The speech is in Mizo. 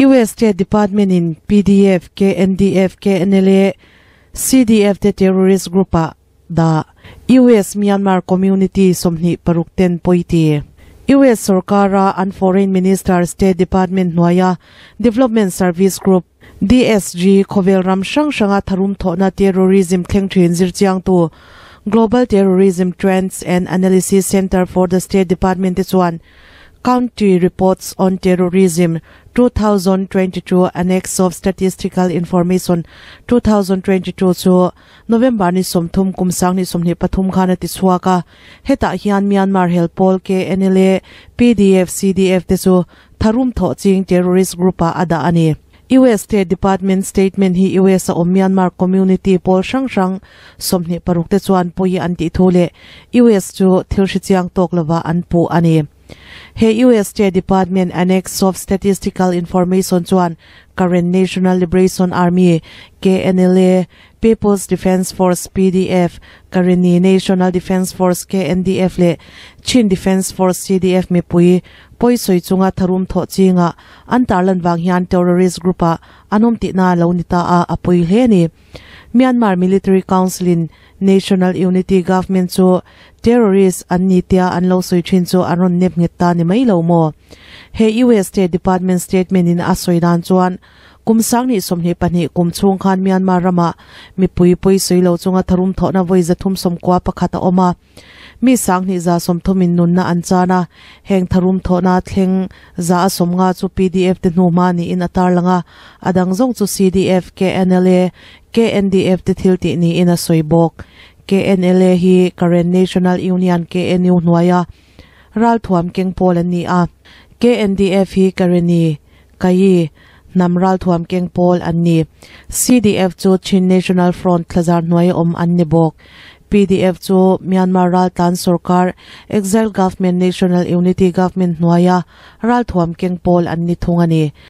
US State Department in PDF, KNDF, KNLA, CDF te terrorist group ah dah. US Myanmar community 26 ten pawiti. US sorkara an foreign minister State Department hnuaia Development Service Group, DSG, khawvel ram hrang hranga tharum thawhna terrorism thleng thin zirchiangtu Global Terrorism Trends and Analysis Center for the State Department te chuan Country Reports on Terrorism 2022 Annex of Statistical Information 2022 chu November ni 30 kum 2023 khan a ti chhuak a. Hetah hian Myanmar hel pawl KNLA, PDF, CDF te chu tharum thawh ching terrorist group ah a dah a ni. US State Department statement hi US a awm Myanmar community pawl hrang hrang 26 te chuan pawi an tih thu leh US chu thil hrechiang tawk lova an puh a ni. He US State Department Annex of Statistical Information chuan Karen National Liberation Army, KNLA, People's Defence Force, PDF, Karenni National Defence Force, KNDF, leh Chin Defence Force, CDF, mipui pawisawi chunga tharum thawh chinga an tarlan vang hian terrorist group ah an awm tihna a lo ni ta a, a pawi hle a ni. Myanmar Military Council in National Unity Government chu terrorist an ni tia an lo sawi thin chu an rawn nep nghet ta ni mai lo maw? He US State Department statement in a sawi dan chuan kum 2022 kum chhung khan Myanmar ramah mipui pawi sawi lo chunga tharum thawhna vawi 391 a awm a. Mi 2130 in nunna an chan a, heng tharum thawhna thleng 150 chu PDF te hnuhma niin a tarlang a, a dang zawng chu CDF, KNLA, KNDF te thil tih niin a sawi bawk. KNLA hi Karen National Union, KNU, hnuaia ralthuam keng pawl an ni a, KNDF hi Kareni, Kayi, hnam ralthuam keng pawl an ni. CDF chu Chin National Front thlazar hnuaia awm an ni bawk. PDF chu Myanmar raltlan sorkar, Exile Government, National Unity Government hnuaia ralthuam keng pawl an ni thung a ni.